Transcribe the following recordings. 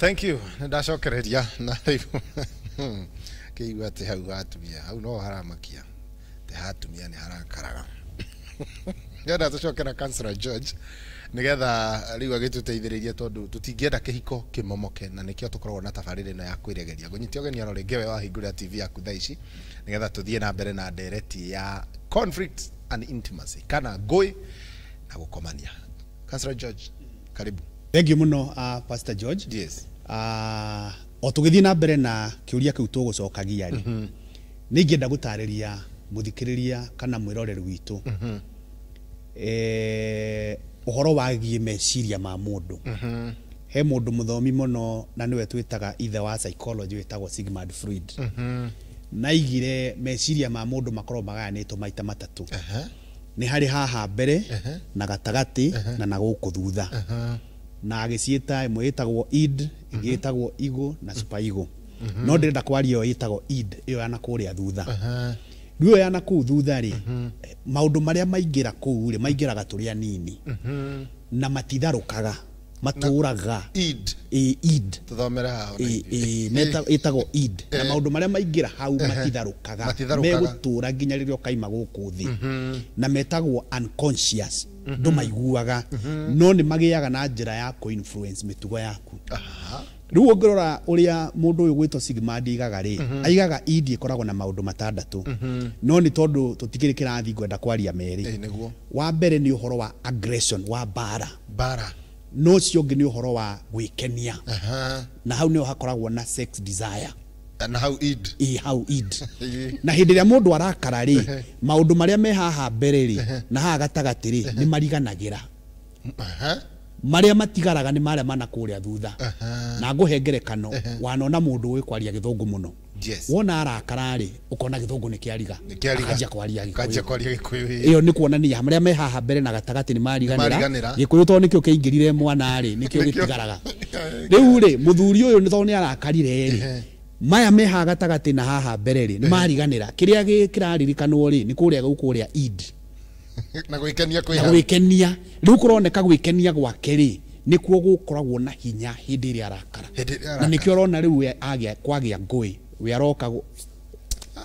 Thank you. Nĩ ndacokereria na rĩu kĩigua atĩ hau hatumia hau no haramakia atĩ hatumia nĩ harakaraga. Ngenda tũcoke na Councillor George nĩgetha rĩu agĩtũteithĩrĩrie tondũ tũtingĩenda kĩhiko kĩmomoke, na nĩkĩo tũkoragwo na tabarĩra ĩno ya kwĩregeria. Ngũnyite ũgeni oro rĩngĩ we wahingũrĩra TV yaku thaa ici nĩgetha tũthiĩ na mbere na ndereti ya conflict and intimacy, kana ngũĩ na gũkomania. Councillor George, karibu. Thank you muno, Pastor George. Yes. O tũgĩthiĩ na mbere na kĩũria kĩu tũgũcokagia rĩ, nĩ ingĩenda gũtarĩria mũthikĩrĩria kana mwĩroreri witũ ũhoro wagiĩ meciria ma mũndũ. He mũndũ mũthomi mũno na nĩwe twĩtaga ithe wa psychology wĩtagwo Sigmund Freud. Na aigire meciria ma mũndũ makoragwo magayanĩtwo maita matatũ. Nĩ harĩ haha mbere na gatagatĩ na gũkũ thutha, na agĩciĩta ĩmwe ĩtagwo id, ĩngĩ ĩtagwo ego na super ego. No ndĩrenda kwaria ĩyo ĩtagwo id, ĩyo ya na kũrĩa thutha. Rĩu ĩyo ya na kũu thutha rĩ, maũndũ marĩa maingĩra kũu rĩ, maingĩraga tũrĩ anini na matitharũkaga, matũraga. Id. Ĩ, id. Tũthomere haha ona ithuĩ. Ĩtagwo id, na maũndũ marĩa maingĩra hau matitharũkaga. Matitharũkaga. Megũtũra nginya rĩrĩa ũkaima gũkũ thĩ, na metagwo unconscious, ndũmaiguaga, no nĩ magĩaga na njĩra ya kũ-influence mĩtugo yaku. Rĩu ũngĩrora ũrĩa mũndũ ũyũ gwĩtwo Sigmund aigaga rĩ, aigaga id ĩkoragwo na maũndũ matandatũ, no nĩ tondũ tũtikĩrĩ kĩrathi ngwenda kwaria merĩ. Ĩ, nĩguo. Wa mbere nĩ ũhoro wa aggression, wa mbara. Bara. No ũcio ũngĩ nĩ ũhoro wa gwĩkenia, na hau nĩho hakoragwo na sex desire. Na hau id. Ĩ, hau id. Na hĩndĩ ĩrĩa mũndũ arakara rĩ, maũndũ marĩa me haha mbere rĩ na haha gatagatĩ rĩ, nĩ mariganagĩra. Marĩa matigaraga nĩ marĩa mana kũrĩa thutha. Na ngũhe ngerekano, wanona mũndũ ũĩ kwaria Gĩthũngũ mũno, wona arakara rĩ, ũkona Gĩthũngũ nĩ kĩariga. Nĩ kĩariga. Akanjia kwaria Kanjia Gĩkũyũ. Kwaria Gĩkũyũ, ĩ. Ĩyo nĩ kuonania marĩa me haha mbere na gatagatĩ nĩ mariganĩra. Mariganĩra. Gĩkũyũ tondũ nĩkĩo kĩaingĩrire mwana rĩ, nĩkĩo Nĩkĩo. gĩtigaraga. Rĩu rĩ, mũthuri ũyũ nĩ tondũ nĩ arakarire rĩ, maya me haha gatagatĩ na haha mbere rĩ, nĩ mariganĩra. Kĩrĩa kĩraririkanwo rĩ, nĩ kũrĩa gũkũrĩa id. Na gwĩkenia kwĩ Na hau. Gwĩkenia. Rĩu kũroneka gwĩkenia gwake rĩ, nĩkuo gũkoragwo na hinya hĩndĩ ĩrĩa arakara. Hĩndĩ ĩrĩa Na arakara. nĩkĩo ũrona rĩu we agĩa kwagĩa ngũĩ, we aroka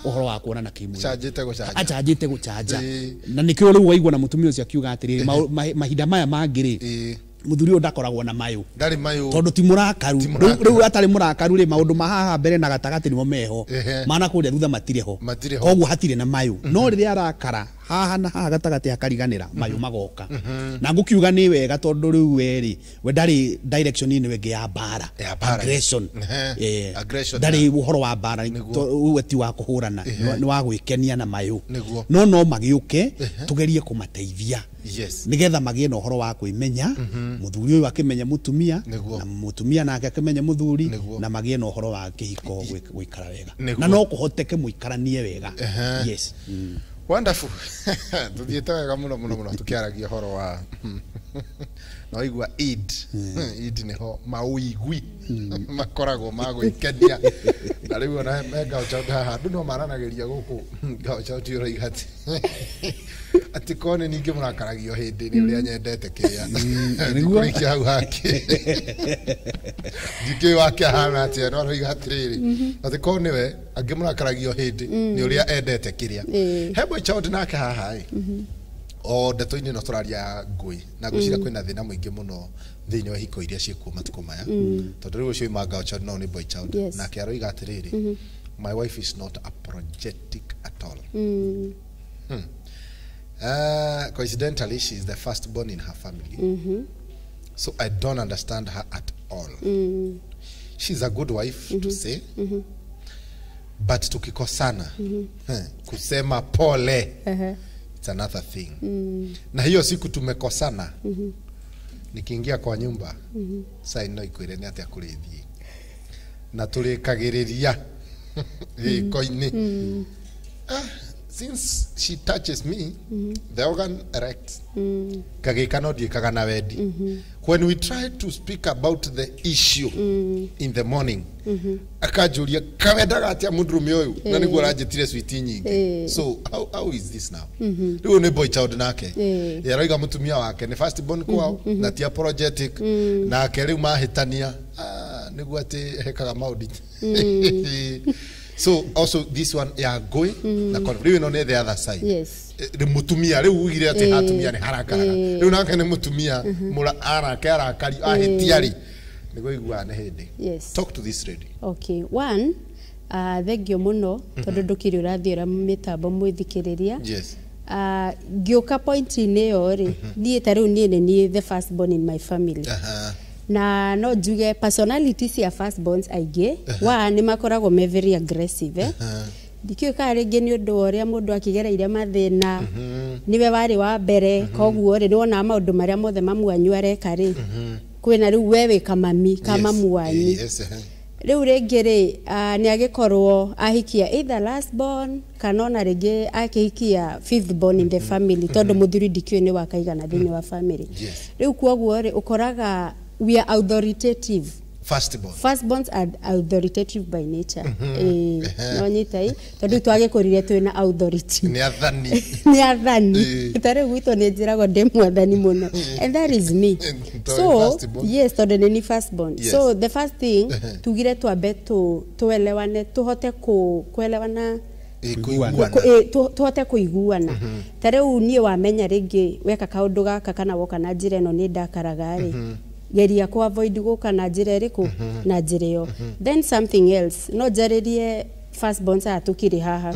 ũhoro wa kuonana kĩmwĩrĩ. Canjĩte gũcanja. Acanjĩte gũcanja. Na nĩkĩo rĩu waigua na mũtumia ũcio akiuga atĩrĩrĩ, mahinda maya mangĩ rĩ, mũthuri ũyũ ndakoragwo na mayũ. Ndarĩ mayũ. Tondũ ti mũrakaru. Ti mũrakaru. Rĩu atarĩ mũrakaru rĩ, maũndũ ma haha mbere na gatagatĩ nĩmo meho. Mana kũrĩa thutha matirĩ ho. Matirĩ ho. Koguo hatirĩ na mayũ. No rĩrĩa arakara, haha na haha gatagatĩ hakariganĩra, mayũ magoka. Na ngũkiuga nĩ wega tondũ rĩu we rĩ, we ndarĩ direction ĩno ĩngĩ ya mbara. Ya mbara. Aggression. Aggression. Ndarĩ ũhoro wa mbara. Nĩguo. We ti wa kũhũrana, nĩ wa gwĩkenia na mayũ. No magĩũke tũgerie kũmateithia nĩgetha magĩe na ũhoro wa kwĩmenya, mũthuri ũyũ akĩmenye mũtumia na mũtumia nake akĩmenye mũthuri, na magĩe na ũhoro wa kĩhiko gũikara wega. Na no kũhoteke mũikaranie wega. Yes. Wonderful. Tuthiĩte wega mũno mũno mũno tũkĩaragia ũhoro wa na waigua id. Id nĩho maũigui makoragwo ma gwĩkenia. Na rĩu ona he ngao haha andũ no maranagĩria gũkũ ngao ũroiga atĩ korwo nĩ ningĩ mũrakaragio hĩndĩ nĩ ũrĩa nyendete kĩrĩa. Nĩguo. Ndikũrĩkia hau hake. Ndikĩũĩ wake ahana atĩa, no aroiga atĩrĩrĩ atĩ korwo nĩwe angĩ mũrakaragio hĩndĩ nĩ ũrĩa endete kĩrĩa. He boy child nake haha ĩ, o ndeto-inĩ ĩno tũraria ya ngũĩ, na ngwĩciria kwĩna thĩna mũingĩ mũno thĩinĩ wa ihiko iria ciĩkuo matukũ maya, tondũ rĩu ũcio uma girl child no nĩ boy child. Nake aroiga atĩrĩrĩ, "My wife is not apologetic at all. Coincidentally, she is the firstborn in her family, so I don't understand her at all. She's a good wife to say, but tukikosana, kusema pole, it's another thing. Na hiyo siku tumekosana, nikiingia kwa nyumba, sai no ikwire nĩ atĩa kũrĩthiĩ na tũrĩkagĩrĩria gĩko-inĩ. Ah, since she touches me, the organ erects, ngagĩka no ndiĩkaga na wendi. When we try to speak about the issue in the morning, akanjũria kawendaga atĩa mũndũrũme ũyũ na nĩguo aranjĩtire switi nyingĩ. So how is this now?" Rĩu nĩ boy child nake. Aroiga mũtumia wake nĩ first born kwao na ti apologetic, nake rĩu mahĩtania, ah, Nĩguo atĩ hekaga maũndũ. So also this one ya ngũĩ na conflict. Rĩu ĩno nĩ the other side. Yes. Nĩ mũtumia rĩu ugire atĩ atumia nĩ harakaraga. Rĩu nake nĩ mũtumia mũra arake arakari ahĩtia rĩ nĩguo iguaga nĩ hĩndĩ. Yes. Talk to this lady. Okay, one, thengio mũno tondũ ndũkĩrĩ ũrathiĩ ũra mĩtambo mwĩthikĩrĩria. Yes. Ngĩũka point-inĩ ĩyo rĩ, niĩ ta rĩu niĩ nĩ niĩ the first born in my family. Na no njuge personality cia first borns aingĩ wa nĩ makoragwo me very aggressive, eh? Ndikĩũĩ kana rĩngĩ nĩ ũndũ wa ũrĩa mũndũ akĩgereire mathĩna, nĩwe warĩ wa mbere, koguo rĩ, nĩwonaga maũndũ marĩa mothe mamu wanyu areka rĩ, kwĩna rĩu we wĩ kamami ka mamu wanyu. Rĩu rĩngĩ rĩ, nĩ agĩkorwo ahikia either last born kana ona rĩngĩ akĩhikia fifth born in the family, tondũ mũthuri ndikĩũĩ nĩ wakaigana thĩinĩ wa family. Rĩu koguo rĩ, ũkoraga we are authoritative. First born. Firstborns are authoritative by nature. No nyita ĩ, tondũ twagĩkũrire twĩna authority. Nĩ athani. Nĩ athani. Ta rĩu gwitũ nĩ njĩragwo ndĩ mwathani mũno, and that is me. Tondũ So firstborn. yes, tondũ nĩ ni firstborn. So the first thing tugire twambe tuelewane, tuhote kuelewana, Kũiguana. Tuhote kũiguana. Ta rĩu niĩ wamenya rĩngĩ weka kaũndũ gaka kana woka na njĩra ĩno nĩ ndakaraga rĩ, geria ku avoid gũka na njĩra ĩrĩkũ, na njĩra ĩyo. Then something else, no njarĩrie firstborns aya tũkĩrĩ haha,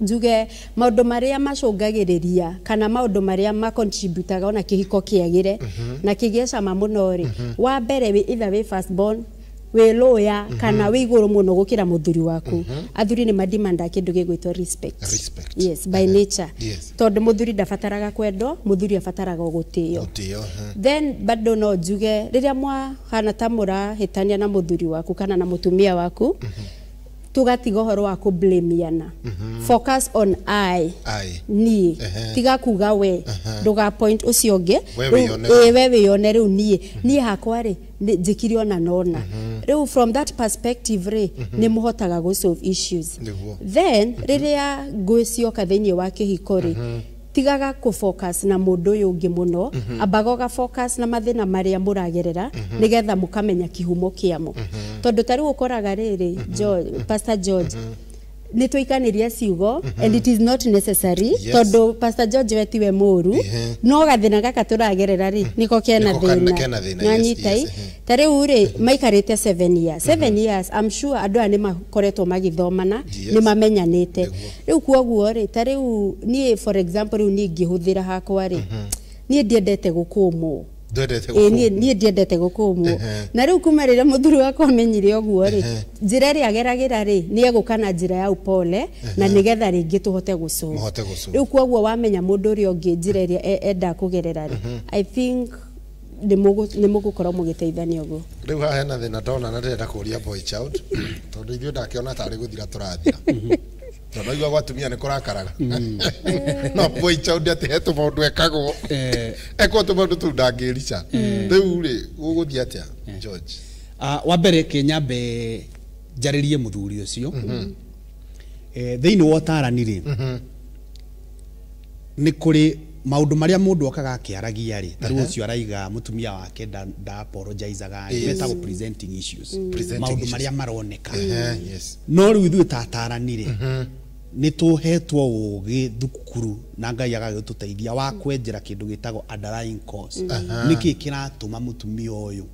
njuge maũndũ marĩa macũngagĩrĩria kana maũndũ marĩa macontributaga ona kĩhiko kĩagĩre na kĩgĩe cama mũno rĩ, wa mbere wĩ either wĩ firstborn, wĩ lawyer, kana wĩ igũrũ mũno gũkĩra mũthuri waku. Athuri nĩ madimanda kĩndũ gĩgwĩtwo respect. Respect. Yes, by nature. Tondũ mũthuri ndabataraga kwendwo, mũthuri abataraga gũtĩo. Gũtĩo. Then bado no njuge rĩrĩa mwahana ta mũrahĩtania na mũthuri waku kana na mũtumia waku, tũgatiga ũhoro wa kũblamiana. Focus on I. I. Niĩ. Tiga kuga we, ndũga point ũcio ũngĩ. We Rĩu- wĩyone. Ĩĩ, we wĩyone rĩu niĩ niĩ hakwa rĩ, njĩkire ona nona. Rĩu from that perspective rĩ, nĩ mũhotaga gũ solve issues. Nĩguo. Then rĩrĩa ngũĩ cioka thĩinĩ wa kĩhiko rĩ, tigaga kũ focus na mũndũ ũyũ ũngĩ mũno, ambaga ũga focus na mathĩna marĩa mũragerera nĩgetha mũkamenya kĩhumo kĩamo. Tondũ ta rĩu ũkoraga rĩrĩ, George, Pastor George, nĩ tũikanĩria ciugo and it is not necessary. Tondũ Pastor George we tiwe mũru, no gathĩna gaka tũragerera rĩ, nĩko kena Nĩko thĩna. Kena thĩna, yes, Nwanyita yes, ĩ? Ta rĩu rĩ, maikarĩte 7 years, 7 years, I'm sure andũ aya nĩ makoretwo magĩthomana, nĩ mamenyanĩte. Rĩu kuoguo rĩ, ta rĩu niĩ for example, rĩu niĩ ngĩhũthĩra hakwa rĩ, niĩ ndiendete gũkũmwo. Ndwendete Ĩ, gũkũmwo. Niĩ ndiendete gũkũmwo. Na rĩu kuma rĩrĩa mũthuri wakwa amenyire ũguo rĩ, njĩra ĩrĩa ageragĩra rĩ, nĩ egũka na njĩra ya upole na nĩgetha rĩngĩ tũhote gũsolve. Mũhote gũsolve. Rĩu kuoguo wamenya mũndũ ũrĩa ũngĩ njĩra ĩrĩa endaga kũgerera rĩ, I think nĩ mũgũkorwo mũgĩteithania ũguo. Rĩu haha hena thĩna ndona na ndĩrenda kũria boy child, tondũ ithuĩ ndakĩona tarĩ gũthira tũrathira, tondũ aigua gwa atumia nĩ kũrakaraga, no boy child atĩ he tũmaũndũ ekagwo, ekwo tũmaũndũ tũu ndangĩrica. Rĩu rĩ, gũgũthiĩ atĩa, George? Wa mbere ke nyambe njarĩrie mũthuri ũcio. Thĩinĩ wa ũtarani rĩ, nĩ kũrĩ maũndũ marĩa mũndũ okaga akĩaragia rĩ, ta rĩu ũcio araiga mũtumia wake nda apologizaga rĩ, metagwo presenting issues. Presenting maũndũ issues. Marĩa maroneka. Yes. No rĩu ithuĩ ta atarani rĩ, nĩ tũhetwo ũgĩ thukuru na Ngai agagĩtũteithia wa kwenjera kĩndũ gĩtagwo underlying cause. Nĩkĩ kĩratũma mũtumia ũyũ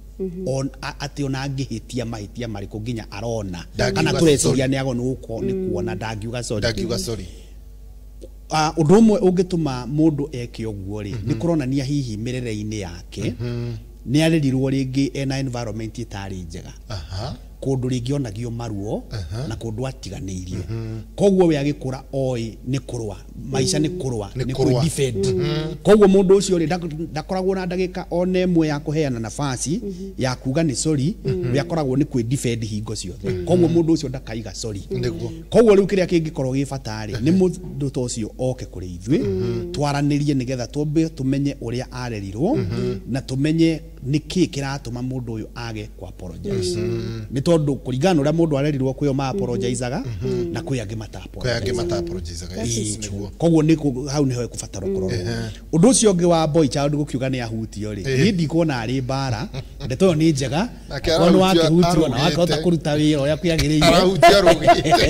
atĩ ona angĩhĩtia mahĩtia marĩkũ nginya arona Ndangiuga kana tũreciria sorry. nĩ agwo nĩ kuona ndangiuga sorry. Ndangiuga sorry. Ũndũ ũmwe ũngĩtũma mũndũ eke ũguo rĩ, nĩ kũronania hihi mĩrere-inĩ yake nĩ arerirwo rĩngĩ ena environment ĩtarĩ njega, kũndũ rĩngĩ onagio maruo na kũndũ atiganĩirio, koguo we agĩkũra oĩ nĩ kũrũa maica, nĩ kũrũa, Nĩ nĩ kũrũa. kwĩ-defend. Koguo mũndũ ũcio rĩ, ndakoragwo na ndagĩka ona ĩmwe ya kũheana nafasi ya kuga nĩ sorry. We akoragwo nĩ kwĩ-defend hingo ciothe, koguo mũndũ ũcio ndakaiga sorry. Koguo rĩu kĩrĩa kĩngĩkorwo gĩ bata rĩ, nĩ mũndũ ta ũcio oke kũrĩ ithuĩ twaranĩrie nĩgetha twambe tũmenye ũrĩa arerirwo na tũmenye nĩkĩ kĩratũma mũndũ ũyũ age ku apologize. Nĩ tondũ kũringana na ũrĩa mũndũ arerirwo kwĩo ma apologizaga na kwĩ angĩ mata Kwĩ angĩ mata apologizaga. That is Nĩguo. Koguo nĩ hau nĩho ĩkũbatara kũrorwo. Ũndũ ũcio ũngĩ wa boy child gũkiuga nĩ ahutio rĩ, niĩ ndikuona arĩ mbara. Ndeto ĩyo nĩ njega. Nake Akorwo nĩ arahutia wakĩhutio na wakĩhota arũgĩte. kũruta wĩra ũrĩa kwĩagĩrĩire. Arahutia arũgĩte.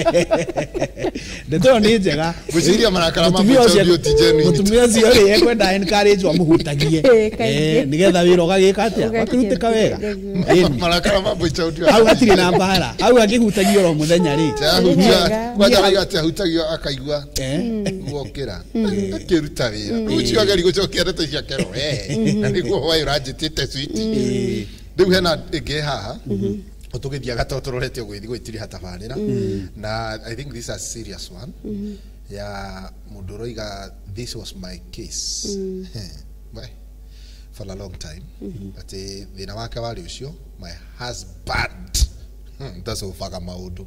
Ndeto ĩyo nĩ njega. Ngwĩciria marakara ma Mũtumia boy child ũcio- ti genuine. Mũtumia ũcio rĩ, ekwenda encourage amũhutagie. Ĩĩ, kaingĩ. Nĩgetha wĩra ũgagĩka atĩa, ũgakĩrutĩka wega. Ĩni. Marakara ma boy child. Hau hatirĩ na mbara, hau angĩhutagio oro mũthenya rĩ. Ahutia Wega. kwanja raiga atĩ ahutagio akaigua guokĩra akĩruta wĩra. Rĩu ũcio ageri gũcokia ndeto ciake ro na nĩguo hwaĩ ũranjĩtĩte switi. Rĩu hena ĩngĩ haha tũgĩthiaga to tũrorete ũguo gwĩtiriha tabarĩra, na I think this is a serious one ya mũndũ ũroiga, "This was my case for a long time," atĩ thĩna wake warĩ ũcio, "My husband ndacobaga maũndũ,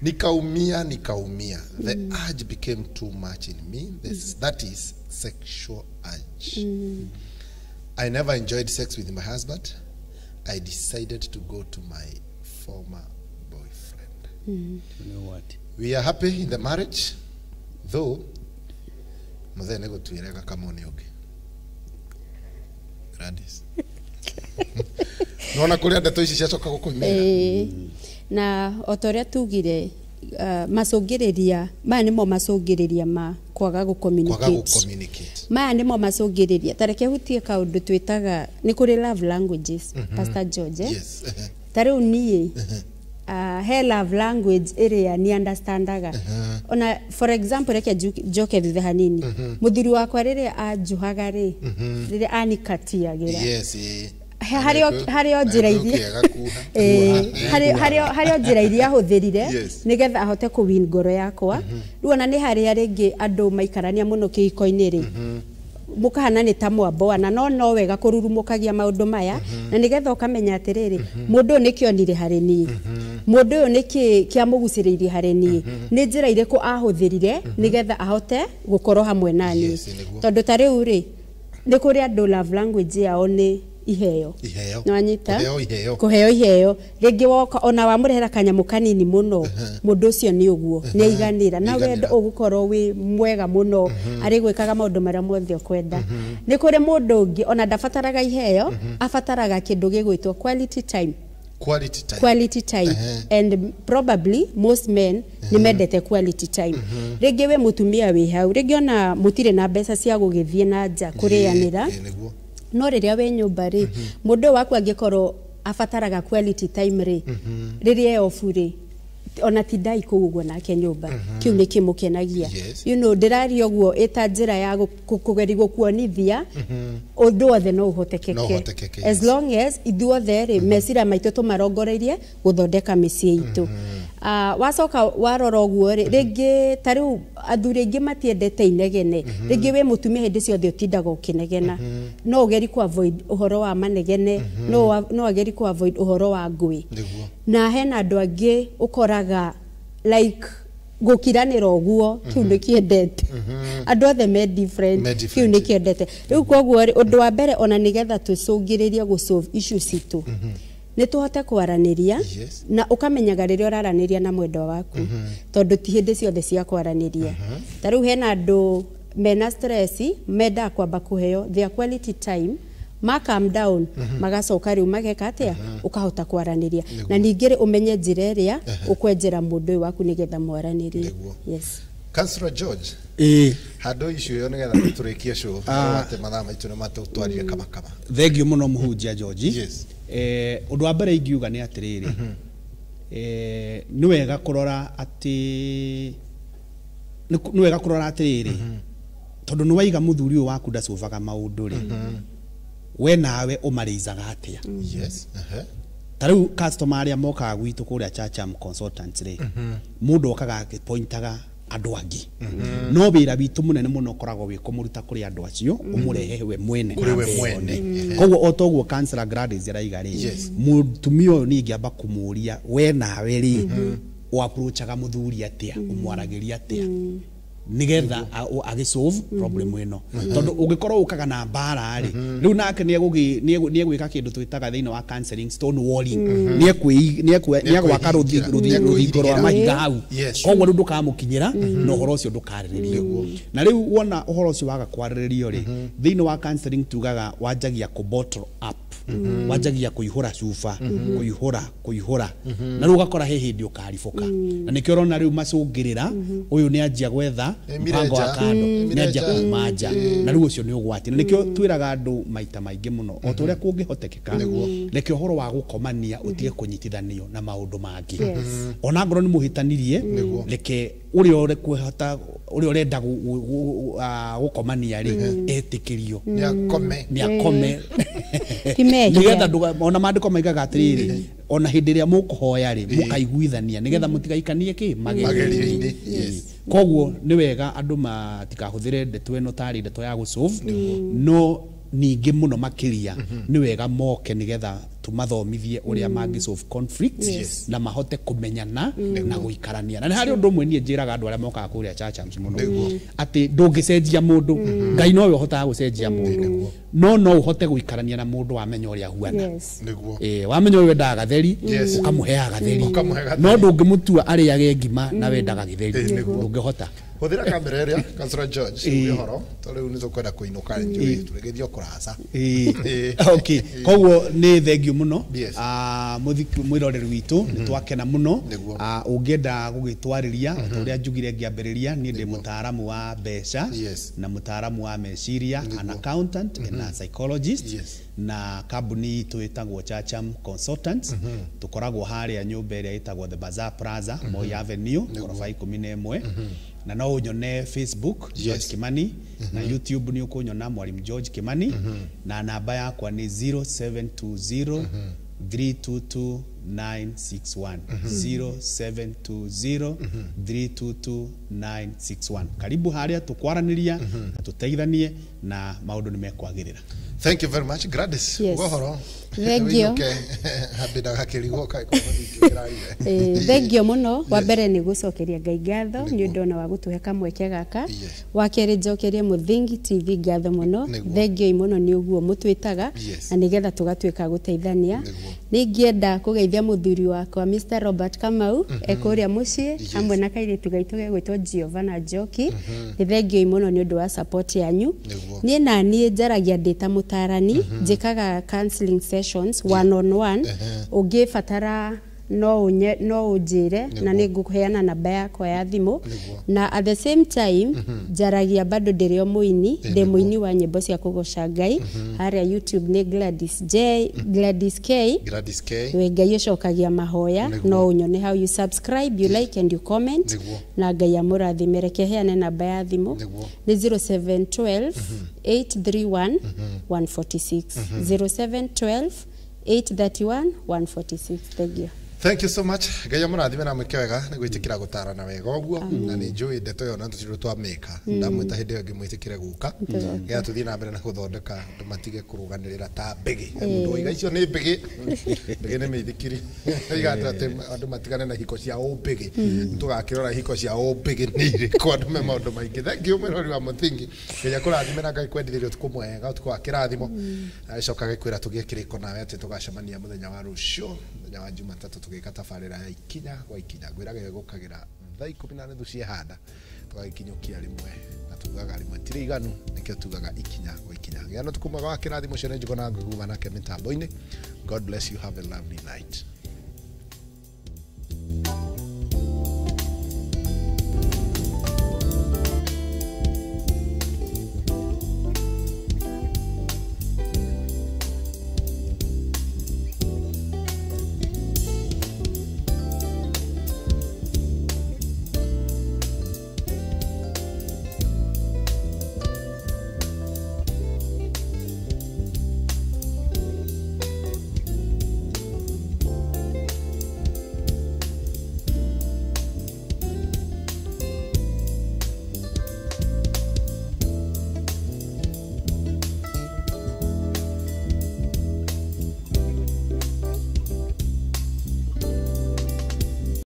nikaumia nikaumia. The urge became too much in me. This, that is sexual urge. I never enjoyed sex with my husband. I decided to go to my former boyfriend. We are happy in the marriage though." Mũthee nĩ gũtuĩra gakamone ũngĩ. Gladys, nona kũrĩa ndeto ici ciacoka gũkũimĩra. Ĩĩ. Na o ta ũrĩa tugire, macũngĩrĩria maya nĩmo macũngĩrĩria ma kwaga kwaga gũ-communicate. Gũ-communicate. Maya nĩmo macũngĩrĩria. Ta reke hutie kaũndũ twĩtaga nĩ kũrĩ love languages, Pastor George, eh? Yes. Ta rĩu niĩ, he love language ĩrĩa ni understandaga. Ona for example, reke njoke thutha hanini. Mũthuri wakwa rĩrĩa anjuhaga rĩ, rĩrĩa anikatiagĩra, Yes. Harĩ o njĩra iria Ĩĩ, harĩ o njĩra iria ahũthĩrire nĩgetha ahote kũwin ngoro yakwa. Rĩu ona nĩ harĩa rĩngĩ andũ maikarania mũno kĩhiko-inĩ rĩ, mũkahana nĩ ta mwamboana, no wega kũrurumũkagia maũndũ maya na nĩgetha ũkamenya atĩrĩrĩ, mũndũ ũyũ nĩkĩ onire harĩ niĩ, mũndũ ũyũ nĩkĩ kĩamũgucĩrĩirie harĩ niĩ, nĩ njĩra irĩkũ ahũthĩrire nĩgetha ahote gũkorwo hamwe na niĩ. Yes, nĩguo. Tondũ ta rĩu rĩ, nĩ kũrĩ andũ love language yao nĩ iheo. Iheo. Nĩwanyita? Kũheo iheo. Kũheo iheo. Rĩngĩ woka ona wamũrehera kanyamũ kanini mũno, mũndũ ũcio nĩ ũguo nĩ aiganĩra na Nĩaiganĩra. wendo ũgũkorwo wĩ mwega mũno, arĩ gwĩkaga maũndũ marĩa mothe ũkwenda. Nĩ kũrĩ mũndũ ũngĩ ona ndabataraga iheo, abataraga kĩndũ gĩgwĩtwo quality time. Quality time. Quality time. And probably most men nĩ mendete quality time. Rĩngĩ wĩ mũtumia wĩ hau, rĩngĩ ona mũtirĩ na mbeca cia gũgĩthiĩ na nja kũrĩanĩra, Ĩĩ, nĩguo. No rĩrĩa wĩ nyũmba rĩ, mũndũ ũyũ waku angĩkorwo abataraga quality time rĩ, rĩrĩa e off rĩ, ona tindai kũu ũguo nake nyũmba, kĩu nĩ kĩmũkenagia. Ndĩraria ũguo ĩta njĩra ya kũgeria gũkuonithia ũndũ wothe no No ũhotekeke ũhotekeke, as long as ithuothe rĩ, meciria maitũ tũmarongoreirie gũthondeka mĩciĩ itũ. Wacoka warora ũguo rĩ, rĩngĩ ta rĩu athuri aingĩ matiendete inegene. Rĩngĩ wĩ mũtumia hĩndĩ ciothe ũtindaga ũkĩnegena, no ũgeri ku avoid ũhoro wa manegene, no ageri ku avoid ũhoro wa ngũĩ. Na hena andũ angĩ ũkoraga like gũkiranĩra ũguo, kĩu nĩ kĩendete. Andũ othe me different. Me Kĩu different. nĩ kĩendete. Rĩu koguo rĩ, ũndũ wa mbere ona nĩgetha tũcũngĩrĩrie gũ solve issues citũ nĩ tũhote kwaranĩria na ũkamenyaga rĩrĩa ũraranĩria na mwendwa waku, tondũ ti hĩndĩ ciothe cia kwaranĩria. Ta rĩu hena andũ mena stress mendaga kwamba kũheo their quality time, ma calm down, magacoka rĩu mageka atĩa, ũkahota kwaranĩria. Na ningĩ rĩ, ũmenye njĩra ĩrĩa ũkwenjera mũndũ ũyũ waku nĩgetha mwaranĩrie. Yes. Councillor George, Ĩĩ. handũ icio ĩyo nĩgetha tũrĩkie show, atĩ mathaa maitũ nĩ matũtwarire kamakama. Thengio mũno, mũhunjia George. Ũndũ wa mbere ingiuga nĩ atĩrĩrĩ, nĩ wega kũrora atĩ nĩ wega kũrora atĩrĩrĩ, tondũ nĩ waiga mũthuri ũyũ waku ndacubaga maũndũ rĩ, we nawe ũmarĩizaga atĩa? Ta rĩu customer arĩa mokaga gwitũ kũrĩa Chacham Consultants rĩ, mũndũ okaga akĩpointaga andũ angĩ, no wĩra witũ mũnene mũno ũkoragwo wĩ kũmũruta kũrĩ andũ acio, ũmũrehe we mwene Kũrĩ we ambe mwene. one. Koguo o toguo Councillor Gladys araiga rĩ, mũtumia ũyũ niĩ ingĩamba kũmũria, we nawe rĩ, ũapproachaga mũthuri atĩa, ũmwaragĩria atĩa? Nigetha agĩsolve problem ĩno, tondũ ũngĩkorwo ũkaga na mbara rĩ, rĩu nake nĩegwĩka kĩndũ twĩtaga thĩinĩ wa counseling stone walling, nĩegwaka rũthingo rwa mahiga hau. Koguo rĩu ndũkamũkinyĩra na ũhoro ũcio ndũkarĩrĩrio. Na rĩu wona ũhoro ũcio waga kwarĩrĩrio rĩ, thĩinĩ wa counseling tugaga wanjagia kũ bottle up, wanjagia kũihũra cuba, kũihũra, na rĩu ũgakora he hĩndĩ ũkaribũka. Na nĩkĩo ũrona rĩu macũngĩrĩra ũyũ nĩ anjia gwetha mpango wa kando, nĩ anjia kuma nja, na rĩu ũcio nĩ ũgwati. Na nĩkĩo twĩraga andũ maita maingĩ mũno, o ta ũrĩa kũngĩhotekeka, reke ũhoro wa gũkomania ũtige kũnyitithanio na maũndũ mangĩ. Ona ngorwo nĩ mũhĩtanirie, reke ũrĩa ũrekuhota, ũrĩa ũrenda gũkomania rĩ, etĩkĩrio nĩ akome, nĩgetha ona maandĩko maigaga atĩrĩrĩ, ona hĩndĩ ĩrĩa mũkũhoya rĩ, mũkaiguithania nĩgetha mũtigaikanie kĩ magerio-inĩ. Koguo nĩ wega andũ matikahũthĩre ndeto ĩno tarĩ ndeto ya gũsolve, no ningĩ mũno makĩria nĩ wega moke nĩgetha tũmathomithie ũrĩa mangĩ solve conflicts na mahote kũmenyana na gũikarania. Na nĩ harĩ ũndũ ũmwe niĩ njĩraga andũ arĩa mokaga kũrĩa Churchams mũno, atĩ ndũngĩcenjia mũndũ, Ngai nowe ũhotaga gũcenjia mũndũ, no ũhote gũikarania na mũndũ wamenya ũrĩa ahuana. Wamenya ũyũ wendaga gatheri, ũkamũheaga gatheri, no ndũngĩmũtua arĩage ngima na wendaga gĩtheri, ndũngĩhota. Hũthĩra kamera ĩrĩa Councillor George ũhoro to rĩu nĩ tũkwenda kũinũka njũĩ tũrĩgĩthiĩ kũraca. Okay, koguo nĩ thengiũ mũno mwĩroreri witũ, nĩ twakena mũno. Ũngĩenda gũgĩtwarĩria ta ũrĩa njugire ngĩambĩrĩria, niĩ ndĩ mũtaaramu wa mbeca na mũtaaramu wa meciria, an accountant and a psychologist, na kambuni itũ ĩtagwo Churcham Consultants. Tũkoragwo harĩa nyũmba ĩrĩa ĩtagwo The Bazaar Plaza, Moi Avenue, ngoroba 11. Na no ũnyone Facebook George Kimani, na YouTube nĩ ũkũnyona Mwalimu George Kimani, na namba yakwa nĩ 0720 322 961, 0720 322 961. Karibu harĩa tũkwaranĩria na tũteithanie na maũndũ nĩ mekwagĩrĩra. Thank you very much, Gladys. Ũhoro. Thank you. Thank you mũno. Wa mbere nĩ gũcokeria Ngai ngatho nĩ ũndũ ona wa gũtũhe kamweke gaka. Wa kerĩ njokerie Mũthingi TV ngatho mũno. Thank you mũno nĩ ũguo mũtwĩtaga na nĩgetha tũgatuĩka gũteithania. Nĩngĩenda kũgeithia mũthuri wakwa Mr. Robert Kamau ekũrĩa mũciĩ hamwe na kairĩtu gaitũ gegwĩtwo Giovanna Njoki. Nĩ thank you mũno nĩ ũndũ wa support yanyu. Niĩ na niĩ njaragia ndĩ ta mũtarani, njĩkaga counseling sessions one on one. Ũngĩbatara no ũnjĩre na nĩ ngũheana namba yakwa ya thimũ. Na at the same time njaragia bado ndĩrĩ o mũini, ndĩ mũini wa nyĩmbo cia kũgoca Ngai. Harĩa YouTube nĩ Gladys J, Gladys K. Gladys K. We Ngai ũcokagia mahoya, no ũnyone how you subscribe, you like and you comment. Na Ngai amũrathime. Reke heane namba ya thimũ nĩ 0712 831 146, 0712 831 146. Thank you. Thank you so much. Ngai amũrathime na mwĩke wega nĩ gwĩtĩkĩra gũtarana wega ũguo, na nĩ njũĩ ndeto ĩyo na tũtirĩ twamĩka. Ndamwĩta hĩndĩ ĩyo ĩngĩ mwĩtĩkĩre gũka nĩgetha tũthiĩ na mbere na gũthondeka andũ matige kũrũganĩrĩra ta mbĩgĩ. Mũndũ oiga icio nĩ mbĩgĩ, mbĩgĩ nĩ mĩithikiri. Oiga atĩ andũ matigane na hiko cia ũmbĩgĩ. Tũgakĩrora hiko cia ũmbĩgĩ nĩ irĩkũ, andũ me maũndũ maingĩ. Thank you mwĩrori wa Mũthingi. Ngai akũrathime na Ngai kwendithĩrie ũtukũ mwega, ũtukũ wa kĩrathimo. Agĩcoka agĩkwĩra tũgĩe kĩrĩko nawe atĩ tũgacemania mũthenya wa rũciũ, mũthenya wa Jumatatũ, tũgĩka tabarĩra ya ikinya gwa ikinya. Ngwĩraga ĩgũkagĩra thaa 10:30 ciehanda, tũgagĩkinyũkia rĩmwe, na tugaga rĩmwe ti rĩiganu, nĩkĩo tugaga ikinya gwa ikinya. Gĩa na ũtukũ mwega wa kĩrathimo. Cio nĩ Njũgũna Ngũgĩ nake mĩtambo-inĩ. God bless you, have a lovely night.